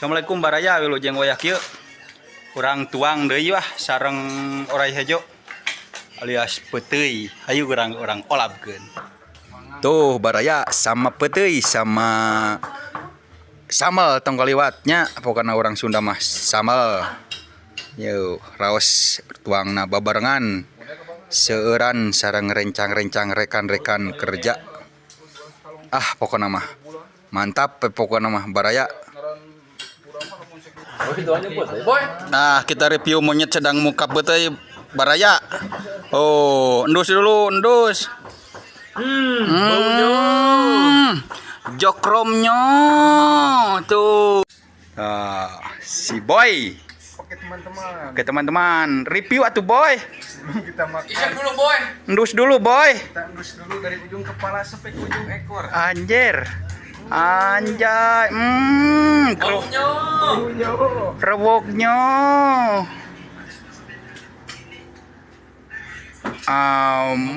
Assalamualaikum baraya, wilujeng wayah kieu. Urang tuang deui wah sareng orai hejo alias peuteuy. Hayu urang urang olabkeun. Tuh baraya, sama peuteuy sama sambal, tong kaliwatnya, pokokna orang Sunda mah sambal. Yo, raos tuangna babarengan seueuran sareng rencang-rencang, rekan-rekan kerja. Ah, pokokna mah mantap pokokna mah, baraya. Nah, kita review monyet sedang mukap peuteuy, baraya. Oh, endus dulu, endus. Jokromnya tuh. Ah, si Boy. Oke teman-teman, Oke teman-teman, review atuh, Boy. Sebelum kita makan, Isap dulu, Boy. Endus dulu, Boy. Kita endus dulu dari ujung kepala sampai ke ujung ekor. Anjir. Anjay. Baunya. Rewoknya.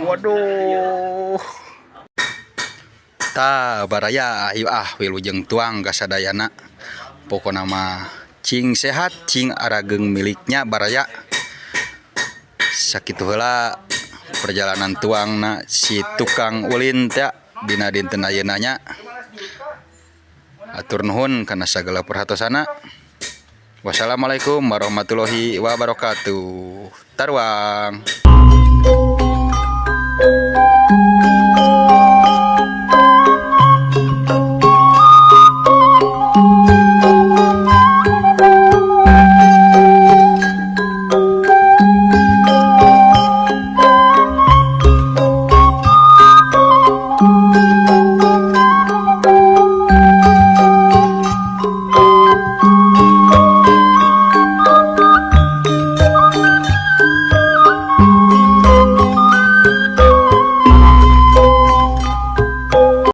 Waduh. Tah baraya, ayo ah, wilujeng tuang ka sadayana. Pokona mah cing sehat, cing arageng miliknya, baraya. Sakitu heula perjalanan tuangna si tukang ulin teh dina dinten ayeuna nya. Atur nuhun kana sagala perhatosana. Wassalamualaikum warahmatullahi wabarakatuh. Taruang.